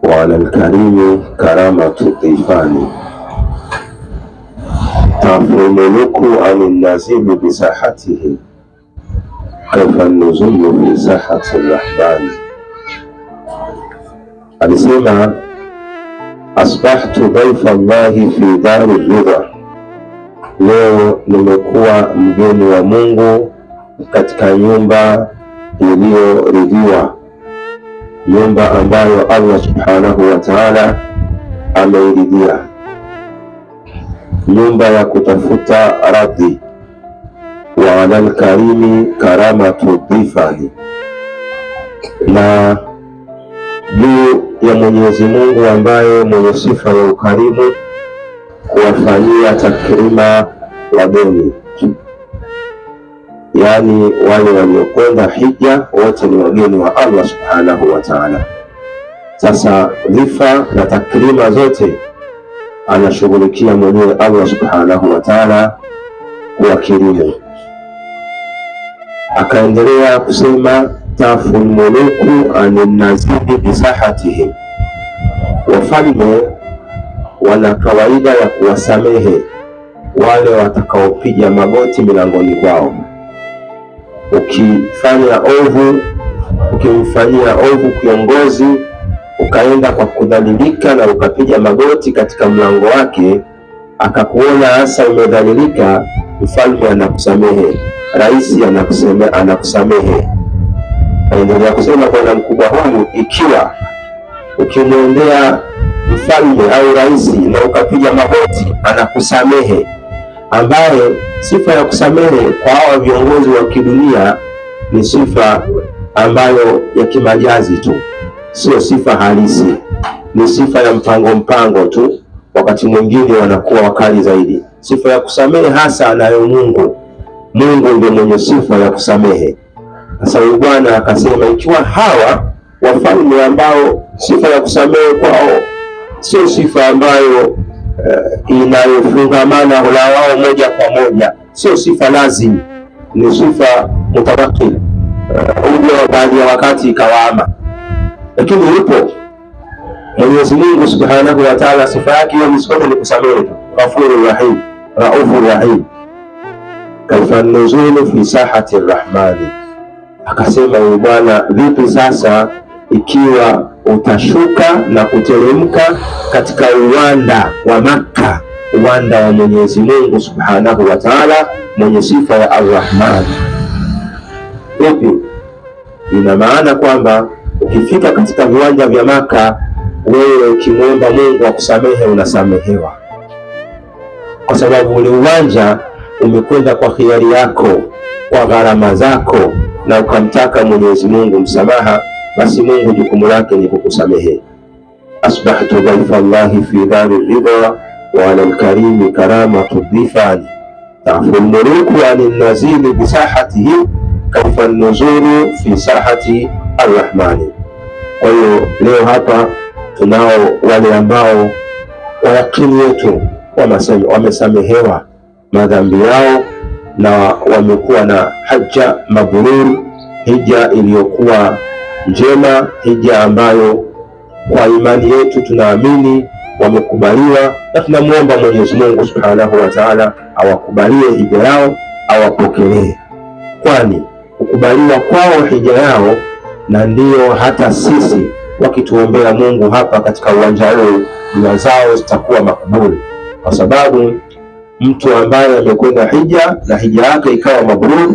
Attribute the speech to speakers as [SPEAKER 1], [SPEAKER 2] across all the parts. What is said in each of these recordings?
[SPEAKER 1] Wa ala alkarimi karamatu dhifani tafu muluku ani nazili bisahatihi kaifa nuzulu fi sahati rahmani. Alisema asbahtu dhaifa llahi fi dari ridha, leo nimekuwa mgeni wa Mungu katika nyumba iliyoridhiwa, nyumba ambayo Allah subhanahu wa ta'ala ameiridhia, nyumba ya kutafuta radhi. Wa ala lkarimi karamatu dhifani, na juu ya Mwenyezi Mungu ambaye mwenye sifa ya ukarimu kuwafanyia takrima wageni, yaani wale waliokwenda hija wote ni wageni wa Allah subhanahu wa ta'ala. Sasa dhifa na takrima zote anashughulikia mwenyewe Allah subhanahu wa ta'ala kuwakirimu. Akaendelea kusema tafu lmuluku aninazili bisahatihim, wafalme wana kawaida ya kuwasamehe wale watakaopiga magoti milangoni kwao. Ukifanya ovu, ukimfanyia ovu kiongozi, ukaenda kwa kudhalilika na ukapiga magoti katika mlango wake, akakuona hasa umedhalilika, mfalme anakusamehe, rais anakusamehe. Anaendelea kusema bwana mkubwa huyu, ikiwa ukimwendea mfalme au rais na ukapiga magoti, anakusamehe, ambaye sifa ya kusamehe kwa hawa viongozi wa kidunia ni sifa ambayo ya kimajazi tu, sio sifa halisi, ni sifa ya mpango mpango tu. Wakati mwingine wanakuwa wakali zaidi. Sifa ya kusamehe hasa anayo Mungu. Mungu ndio mwenye sifa ya kusamehe. Sasa huyu bwana akasema, ikiwa hawa wafalme ambao sifa ya kusamehe kwao sio sifa ambayo inayofungamana na wao moja kwa moja, sio sifa lazim, ni sifa mutawakil, huja baadhi ya wakati ikawaama, lakini yupo Mwenyezi Mungu Subhanahu wa Ta'ala, sifa yake hiyo ni kusamehe tu, Ghafurur Rahim, Raufur Rahim. Kaifa nuzulu fi sahati rahmani, akasema huyu bwana, vipi sasa ikiwa utashuka na kuteremka katika uwanda wa Makka, uwanda wa Mwenyezi Mungu Subhanahu wa Ta'ala, mwenye sifa ya Arrahman. Vipi? Ina maana kwamba ukifika katika viwanja vya Makka, wewe ukimwomba Mungu akusamehe unasamehewa, kwa sababu ule uwanja umekwenda kwa hiari yako, kwa gharama zako, na ukamtaka Mwenyezi Mungu msamaha, basi Mungu jukumu lake ni kukusamehe. Asbahtu dhaifa llahi fi dari ridha wa ala lkarimi karamatu dhifani tafu lmuluku ani nazili bisahatihi kaifa nuzulu fi sahati arrahmani. Kwa hiyo leo hapa tunao wale ambao kwa yakini yetu wamesamehewa madhambi yao na wamekuwa na haja mabrur, hija iliyokuwa njema, hija ambayo kwa imani yetu tunaamini wamekubaliwa, na tunamwomba Mwenyezi Mungu Subhanahu wa Ta'ala awakubalie hija yao, awapokelee, kwani kukubaliwa kwao hija yao na ndiyo hata sisi wakituombea Mungu hapa katika uwanja huu, dua zao zitakuwa makubuli, kwa sababu mtu ambaye amekwenda hija na hija yake ikawa mabrur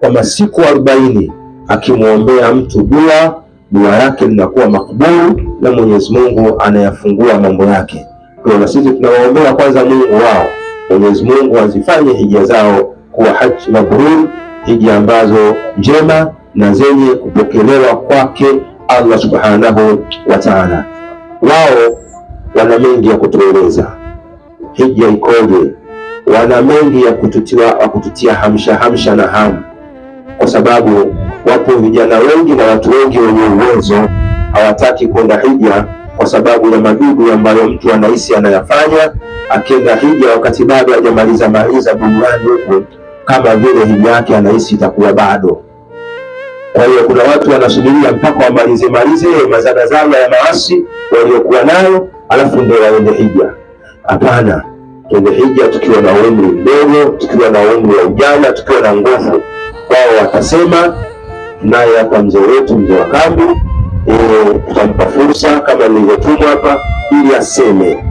[SPEAKER 1] kwa masiku 40, akimwombea mtu dua, dua yake linakuwa makubuli na Mwenyezi Mungu anayafungua mambo yake. Kwa hiyo na sisi tunawaombea kwanza Mungu wao, Mwenyezi Mungu azifanye hija zao kuwa haji mabrur, hija ambazo njema na zenye kupokelewa kwake Allah subhanahu wa ta'ala. Wao wana mengi ya kutueleza hija ikoje, wana mengi ya kututia hamsha hamsha na hamu, kwa sababu wapo vijana wengi na watu wengi wenye uwezo hawataki kwenda hija kwa sababu ya madudu ambayo mtu anahisi anayafanya akienda hija, wakati bado hajamaliza maliza duniani huku, kama vile hija yake anahisi itakuwa bado. Kwa hiyo kuna watu wanasubiria mpaka wamalize malize mazagazaga ya maasi waliokuwa nayo, alafu ndio waende hija. Hapana, twende hija tukiwa na umri mdogo, tukiwa na umri wa ujana, tukiwa na nguvu. Wao watasema, naye hapa mzee wetu, mzee wa kambi, tutampa fursa kama nilivyotumwa hapa ili aseme.